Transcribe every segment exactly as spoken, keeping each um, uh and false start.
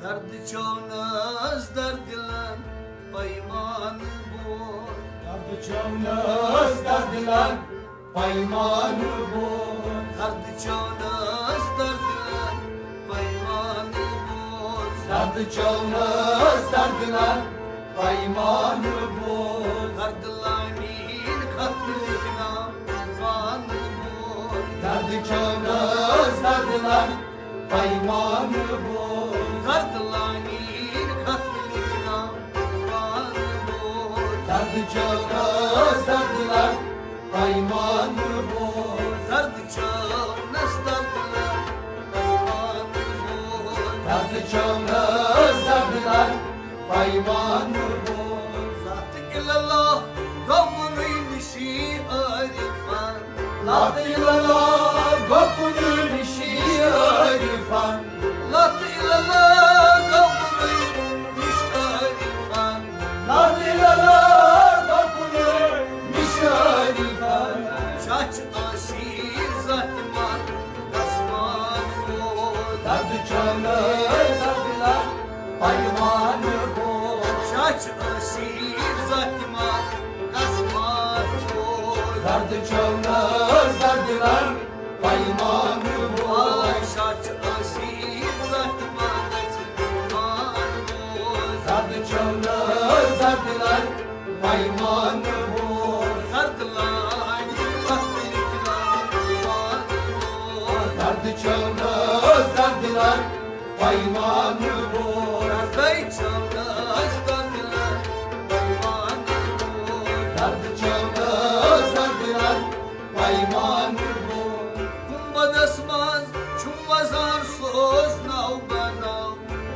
درد چونس دردلن پیمان بول۔ درد چونس دردلن پیمان بول۔ درد چونس دردلن پیمان بول۔ درد چونس دردلن پیمان بول۔ درد لانین ختم لکھنا پیمان بول۔ درد چونس دردلن پیمان بول۔ درد لانین ختم لکھنا پیمان بول۔ درد چونس دردلن پیمان بول۔ درد چونس دردلن پیمان بول۔ درد چونس دردلن پیمان بول۔ لا الا اللہ گوٚو کُنُے نِشی عٲرِفن۔ لا الا اللہ گوٚو کُنُے نِشی عٲرِفن۔ لا الا اللہ گوٚو کُنُے نِشی عٲرِفن۔ لا الا اللہ گوٚو کُنُے نِشی عٲرِفن۔ شاہ چھِ ٲسیٖر ذاتِ مال قسمان گوٚو۔ درد چونس دردلن پیمان بول۔ شاہ چھِ ٲسیٖر ذاتِ مال قسمان گوٚو۔ درد چونس دردلن پیمان بول۔ شاہ چھِ ٲسیٖر ذاتِ مال قسمان گوٚو۔ درد چونس دردلن پیمان بول۔ درد لانہِ ختم لکھنا پیمان بول۔ درد چونس دردلن پیمان بول۔ درد چونس دردلن پیمان بول۔ درد چونس دردلن پیمان بول۔ گُنبدس منٛز چھُم وزان سوز نو بناو۔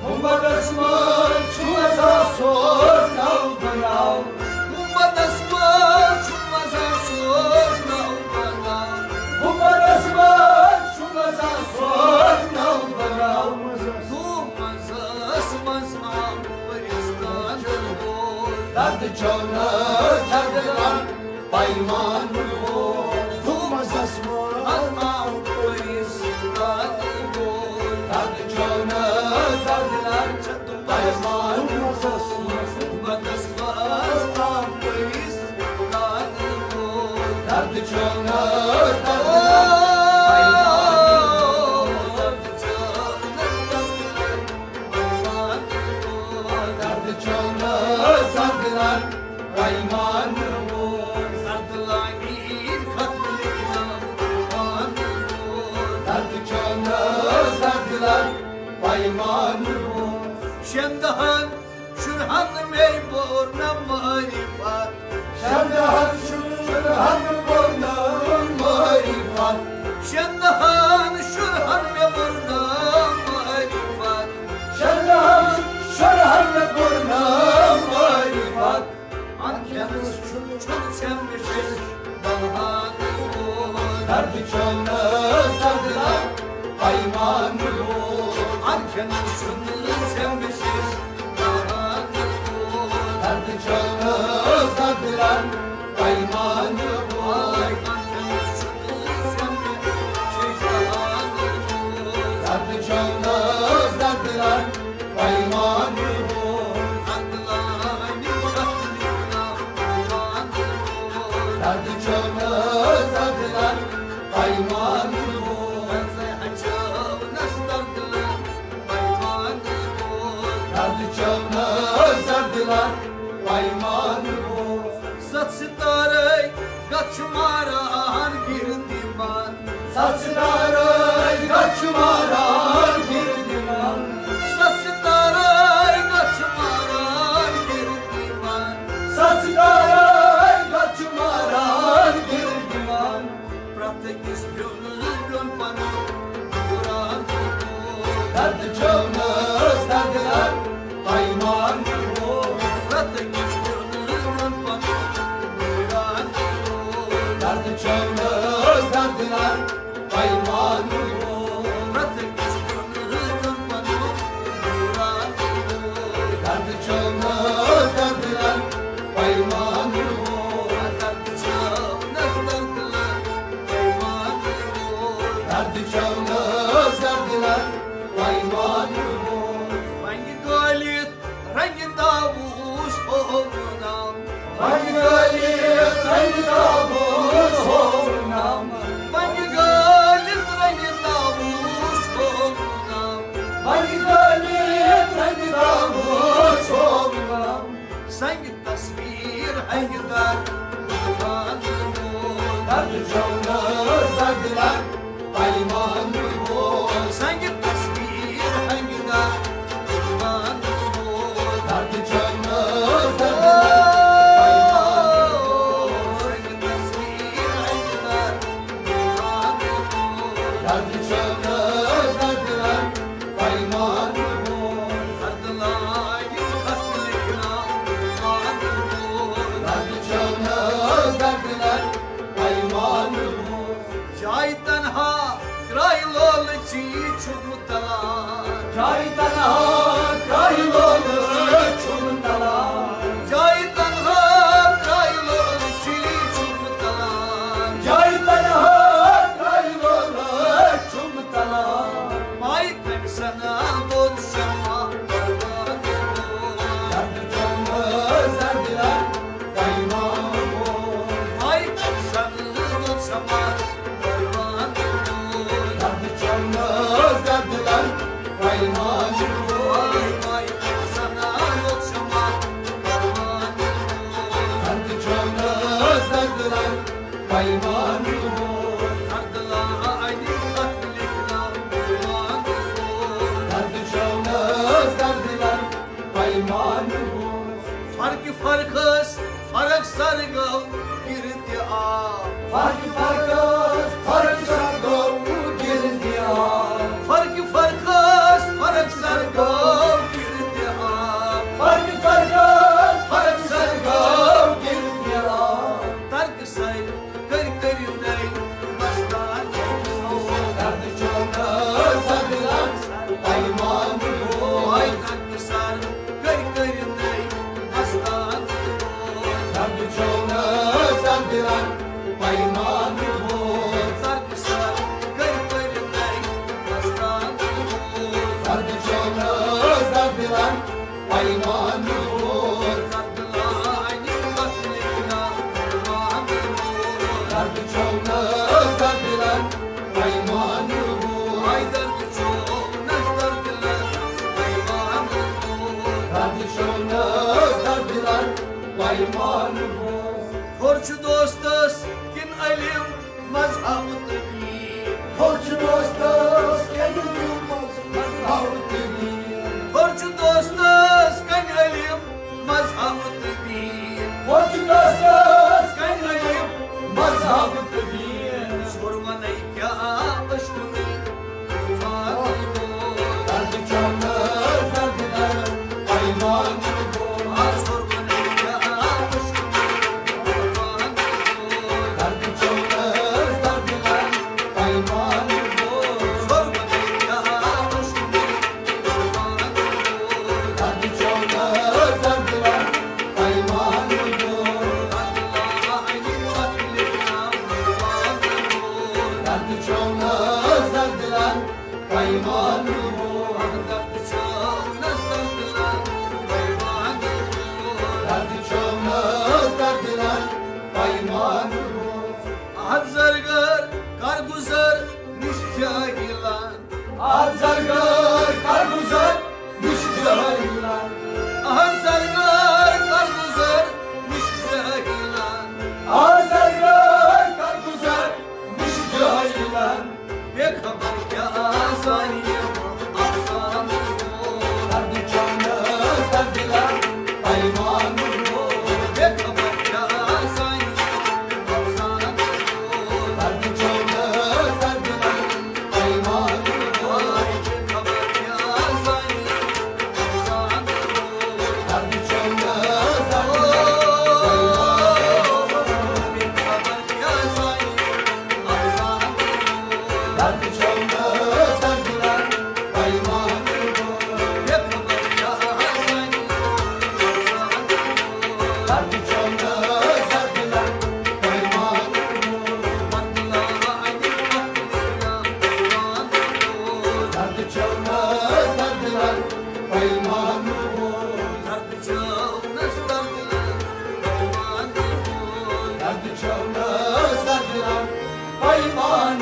گُنبدس منٛز چھُم وزان سوز نو بناو۔ گُنبدس منٛز چھُم وزان سوز نو بناو۔ گُنبدس منٛز چھُم وزان سوز نو بناو۔ گُنبدس منٛز آو پرستان بول۔ درد چونس دردلن پیمان بول۔ گُنبدس منٛز آو پرستان بول۔ درد چونس دردلن پیمان بول۔ گُنبدس منٛز آو پرستان بول۔ درد چونس دردلن پیمان بول۔ درد چونس دردلن پیمان بول۔ درد لانین ختم لکھنا پیمان بول۔ درد چونس دردلن پیمان بول۔ شیندہن شُرہن مے بورنم معرفت۔ شیندہن شُرہن بورنم معرفت۔ شیندہن شُرہن مے بورنم معرفت۔ شیندہن شُرہن مے بورنم معرفت۔ اَنکھٮ۪نَس چھُنہٕ، چھُنہٕ ژھٮ۪ن مےٚ شیٚش بہانہٕ وول۔ درد چونس دردلن پیمان بول۔ اَنکھٮ۪نَس چھُنہٕ ژھٮ۪ن مےٚ شیٚش بہانہٕ وول۔ درد چونس دردلن پیمان بول۔ اَنکھٮ۪نَس چھُنہٕ ژھٮ۪ن مےٚ شیٚش بہانہٕ وول۔ درد چونس دردلن پیمان بول۔ درد چونس دردلن پیمان بول۔ درد چونس دردلن پیمان بول۔ ستھ ستارے گژھ ماران گِردِ من۔ ستھ ستارے گژھ ماران گِردِ من۔ ستھ ستارے گژھ ماران گِردِ من۔ ستھ ستارے گژھ ماران گِردِ من۔ پرٛٮ۪تھ أکِس پیوٚن پیوٚن پنُن دوران۔ درد چونس دردلن پیمان بول۔ پرٛٮ۪تھ أکِس پیوٚن پیوٚن پنُن دوران۔ درد چونس دردلن پیمان بول۔ پرٛٮ۪تھ أکِس چھونس بدلن پیمان بوز۔ سنگ تصویر ہنگ دار پیمان بوز۔ درد چھونس بدلن پیمان بوز۔ سنگ تصویر ہنگ دار پیمان بوز۔ درد چھونس بدلن پیمان بوز۔ درد لایق خط لکھنا پیمان بوز۔ درد چھونس بدلن پیمان بوز۔ جاے تنہا کرٛایہِ لولہٕ چی چھُم تلاش۔ جاے تنہا کرٛایہِ لولہٕ چھُم تلاش۔ جاے تنہا کرٛایہِ لولہٕ چی چھُم تلاش۔ جاے تنہا کرٛایہِ لولہٕ چھُم تلاش۔ ماے کٔمۍ سنا دوٚد شمع درد چھُم زنجیرن پیمان بوز۔ ماے کٔمۍ سنا دوٚد شمع درد چھُم زنجیرن پیمان بوز۔ ماے کٔمۍ سنا دوٚد شمع درد چھُم زنجیرن پیمان بوز۔ درد لایق خط لکھنا پیمان بوز۔ درد چھونس بدلن پیمان بوز۔ فرق فرقس فرق سر گو گرد آ۔ فرق فرقس فرق سر گو گرد آ۔ فرق فرقس فرق سر گو گرد آ۔ فرق فرقس فرق سر گو گرد آ۔ درد سر کٔرۍ کٔرِو نٔے مستان۔ درد چھونس بدلن پیمان بوز۔ درد سر کٔرۍ کٔرِو نٔے مستان۔ درد چھونس بدلن پیمان بوز۔ درد سر کٔرۍ کٔرِو نٔے مستان۔ درد چھونس بدلن پیمان بوز۔ درد لایق خط لکھنا پیمان بوز۔ درد چھونس بدلن پیمان بوز۔ آے درد چھونس بدلن پیمان بوز۔ درد چھونس بدلن پیمان بوز۔ ہور چھُ دوستس کِن علم مذہب تہٕ دین۔ ہور چھُ دوستس کِن علم مذہب تہٕ دین۔ ہور چھُ دوستس کِن علم مذہب تہٕ دین۔ ہور چھُ دوستس کِن علم مذہب تہٕ دین۔ ہور ونے کیا عشق میں طوفان ہو۔ درد چھونس بدلن پیمان بوز۔ ہور ونے کیا عشق میں طوفان ہو۔ درد چھونس بدلن پیمان بوز۔ ہور ونے کیا عشق میں طوفان ہو۔ درد چھونس بدلن پیمان بوز۔ درد چھونس بدلن پیمان بوز۔ درد چھونس بدلن پیمان بوز۔ درد چھونس بدلن پیمان بوز۔ احد زرگر کر گزر نش جاہلان۔ احد زرگر کر گزر نش جاہلان۔ احد زرگر کر گزر نش جاہلان۔ احد زرگر کر گزر نش جاہلان۔ بے خبر کیا زانی افسانہ۔ درد چھونس بدلن پیمان بوز۔ بے خبر کیا زانی افسانہ۔ درد چھونس بدلن پیمان بوز۔ بے خبر کیا زانی افسانہ۔ درد چھونس بدلن پیمان بوز۔ بے خبر کیا زانی افسانہ۔ درد چھونس بدلن پیمان بوز۔ بے خبر کیا زانی افسانہ۔ درد چھونس بدلن پیمان بوز۔ بدلن پیمان بوز۔ درد چھونس بدلن پیمان بوز۔ درد چھونس بدلن پیمان بوز۔ درد چھونس بدلن پیمان